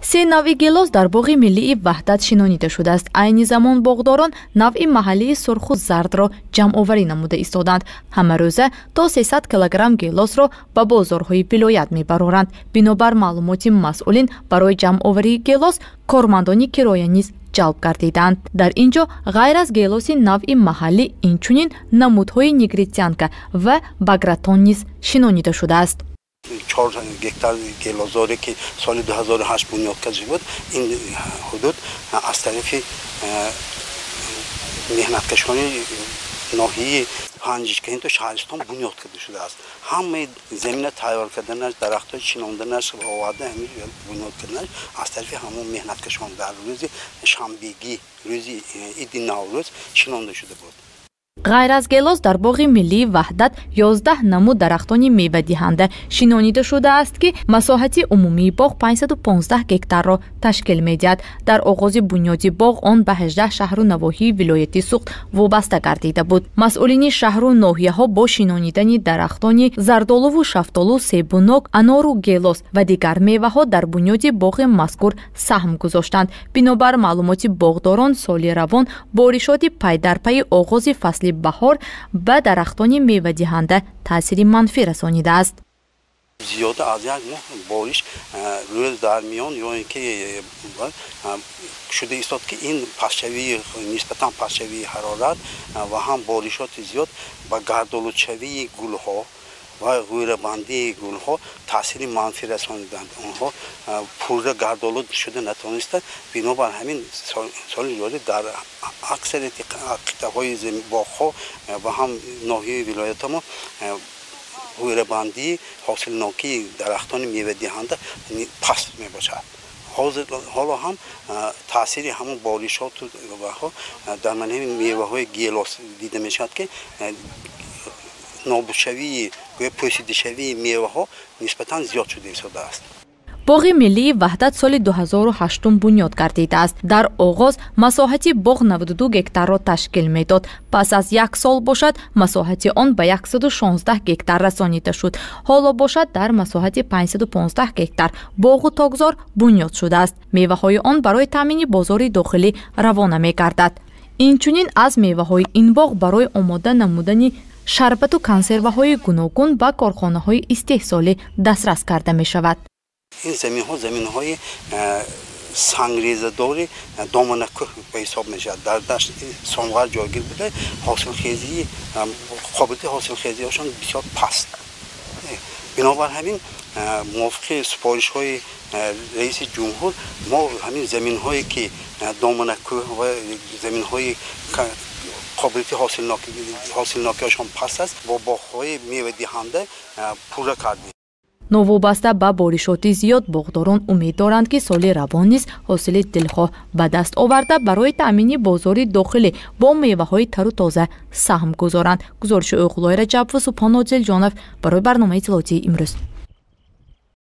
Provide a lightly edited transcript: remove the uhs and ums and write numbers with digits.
Се навъи гелос дар боғи миллии Ваҳдат шинонида шудааст. Айни замон боғдорон навъи маҳаллии сурху зардро ҷамъоварӣ намуда истоданд. Ҳамарӯза то 300 килограмм гелосро ба бозорҳои вилоят мебароранд. Бинобар маълумоти масъулин, барои ҷамъоварии гелос кормандони кироя низ ҷалб гардиданд. Дар ин ҷо ғайр аз гелоси навъи маҳаллӣ инчунин намудҳои негритянка ва багратон низ шинонида шудааст. 4 гектар гелозоре ки соли 2008 бунёд карда буд, ин ҳудуд аз тарафи меҳнаткашони ноҳияи Панҷшкенту шаҳристон бунёд карда шудааст. Ҳамаи замина тайёр карданаш, дарахтҳои шинонданаш, оварда ҳамин бунёд карданаш аз тарафи ҳамон меҳнаткашон дар рӯзи шанбегӣ, рӯзи иди Наврӯз шинонда шуда буд. Ғайр аз гелос дар боғи миллии Ваҳдат 11 намуд дарахтони мевадиҳанда шинонида шудааст, ки масоҳати умумии боғ 515 гектарро ташкил медиҳад. Дар оғози бунёди боғ он ба 18 шаҳру навоҳии вилояти Суғд вобаста гардида буд. Масъулини шаҳру ноҳияҳо бо шинонидани дарахтони зардолуву шафтолу, себу нок, анору гелос ва дигар меваҳо дар бунёди боғи мазкур саҳм гузоштанд. Бинобар маълумоти боғдорон, соли равон боришоти пайдарпайи оғози фасли баҳор ба дарахтони мевадиҳанда таъсири манфӣ расонидааст. Зиёда аз як моҳ бориш рӯз дар миён ё ин ки шуда истод, ки ин пастшавии, нисбатан пастшавии ҳарорат ва ҳам боришоти зиёд ба гардолудшавии гулҳо ва ғӯрабандии гулҳо таъсири манфӣ расониданд. Онҳо пурра гардолуд шуда натавонистанд. Бинобар ҳамин соли ҷорӣ дар аксарияти қитъаҳои боғҳо ва ҳам ноҳияи вилоятамо ғӯрабандии ҳосилнокии дарахтони мевадиҳанда паст мебошад. Ҳоло ҳам таъсири ҳамон боришоту дар манҳи меваҳои гелос дида мешавад, ки нобудшавии, гӯё пӯсидашавии меваҳо нисбатан зиёд шуда истодааст. Боғи миллии Ваҳдат соли 2008 бунёд гардидааст. Дар оғоз масоҳати боғ 92 гектарро ташкил медод. Пас аз як сол бошад, масоҳати он ба 116 гектар расонида шуд. Ҳоло бошад, дар масоҳати 515 гектар боғу токзор бунёд шудааст. Меваҳои он барои таъмини бозори дохилӣ равона мегардад. Инчунин аз меваҳои ин боғ барои омода намудани шарбату консерваҳои гуногун ба корхонаҳои истеҳсолӣ дастрас карда мешавад. Ин заминҳо заминҳои сангрезадори доманакӯҳ ба ҳисоб мешавад. Дар дашти Сомғар ҷойгир буда, ҳосилхезии, қобилияти ҳосилхезиашон бисёр паст. Бинобар ҳамин мувофиқи супоришҳои раиси ҷумҳур мо ҳамин заминҳое ки доманакӯҳ ва заминҳои қобилияти ҳосилнокиашон паст аст, бо боғҳои мевадиҳанда пурра кардем. Новобаста ба боришоти зиёд, боғдорон умед доранд, ки соли равон низ ҳосили дилхоҳ ба даст оварда, барои таъмини бозори дохилӣ бо меваҳои тару тоза саҳм гузоранд. Гузориши Оғлои Раҷабову Субҳон Одилҷонов барои барномаи иттилоотии «Имрӯз».